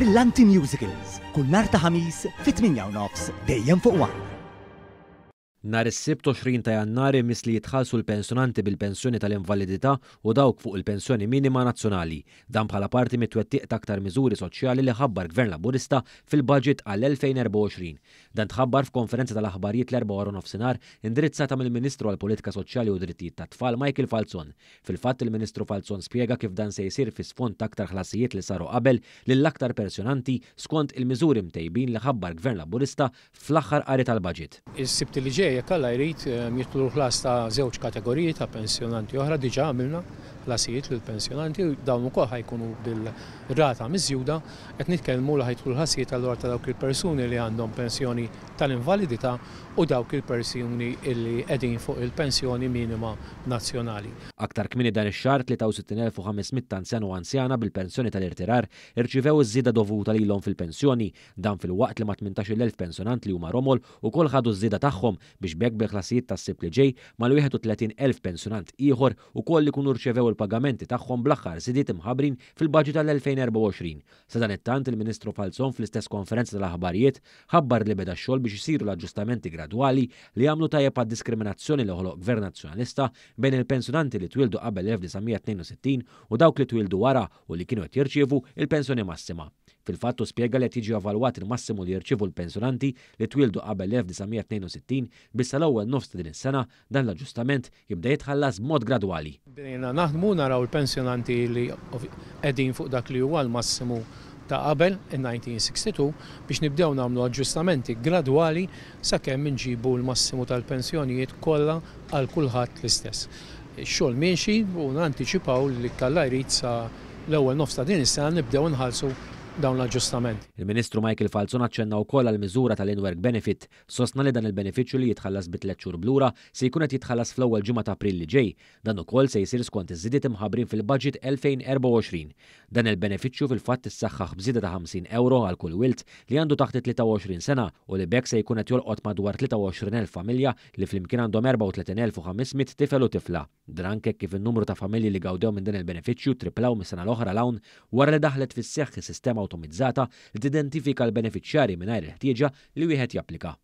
Brillanti Musicals, kull nhar ta' Ħamis fit-8:30 dejjem fuq One. Nhar is-Sibt 20 ta' Jannar imiss li jitħallsu l-pensjonanti bil-pensjoni tal-invalidità u dawk fuq il-pensjoni minima nazzjonali. Dan bħala parti mit-twettiq ta' aktar miżuri soċjali li ħabbar Gvern Laburista fil-Budget għall-2024. Dan tħabbar f'konferenza tal-aħbarijiet l-Erbgħa waranofsinhar indirizzata mill-Ministru għall-Politika Soċjali u Drittijiet tat-Tfal Michael Falzon. Fil-fatt il-Ministru Falzon spjega kif dan se jsir fi sfond ta' aktar ħlasijiet li saru qabel lill-aktar persjonanti skont il-miżuri mtejbin li ħabbar Gvern Laburista fl-aħħar qari tal-Budget. Is-Sibt li ġej, jekk Alla jrid, jidħlu l-ħlas ta' żewġ kategoriji ta' pensjonanti oħra. Diġà għamilna ħlasijiet lill-pensjonanti u dawn ukoll ħa jkunu bil-rata miżjuda. Qed nitkellmu li ħa jidħlu l-ħlasijiet allura ta' dawk il-persuni li għandhom pensjoni tal-invalidità u dawk il-persuni li qegħdin fuq il-pensjoni minima nazzjonali. Aktar kmieni dan ix-xahar, 63,500 anzjan u anzjana bil-pensjoni tal-irtirar irċivew iż-żieda dovuta lilhom fil-pensjoni Dan filwaqt li mat-18,000 pensjonant li huma romol ukoll ħadu ż-żieda tagħhom biex b'hekk bil-ħlasijiet tas-Sibt li ġej mal-31,000 pensjonant ieħor ukoll ikunu rċevew il-pagamenti tagħhom bl-aħħar żidiet imħabbrin fil-Budget għall-2024. Sadanittant, il-Ministru Falzon fl-istess konferenza tal-aħbarijiet ħabbar li beda x-xogħol biex isiru l-aġġustamenti gradwali li jagħmlu tajjeb għad-diskriminazzjoni li ħoloq Gvern Nazzjonalista bejn il-pensjonanti li twieldu qabel l-1962 u dawk li twieldu wara u li kienu qed jirċievu l-pensjoni massima. Fil-fatt hu spjega li qed jiġi evalwat il-massimu li jirċievu l-pensjonanti li twieldu qabel l-1962 biex sal-ewwel nofs ta' din is-sena dan l-aġġustament jibda jitħallas b'mod gradwali. Bdejna naħdmu naraw il-pensjonanti li qegħdin fuq dak li huwa l-massimu ta' qabel in-1962 biex nibdew nagħmlu aġġustamenti gradwali sakemm inġibu l-massimu tal-pensjonijiet kollha għal kulħadd l-istess. Ix-xogħol miexi u nantiċipaw li jekk Alla jrid sa l-ewwel nofs ta' din is-sena nibdew inħallsu dawn l-aġġustamenti. Il-Ministru Michael Falzon aċċenna wkoll għall-miżura tal-in-work benefit. Sostna li dan il-benefiċċju li jitħallas bi tliet xhur b'lura se jkun qed jitħallas fl-ewwel ġimgħa ta' April li ġej. Dan ukoll se jsir skont iż-żidiet imħabbrin fil-Budget 2024. Dan il-benefiċċju fil-fatt issaħħaħ b'żieda ta' 50 ewro għal kull wild li għandu taħt it-23 sena u li b'hekk se jkun qed jolqot madwar 23,000 familja li flimkien għandhom 34,500 tifel u tifla. Dan anke kif in-numru ta' familji li gawdew minn dan il-benefiċċju triplaw mis-sena l-oħra 'l hawn wara li daħlet fis-seħħ is-sistema awtomizzata li tidentifika l-benefiċjarji mingħajr il-ħtieġa li wieħed japplika.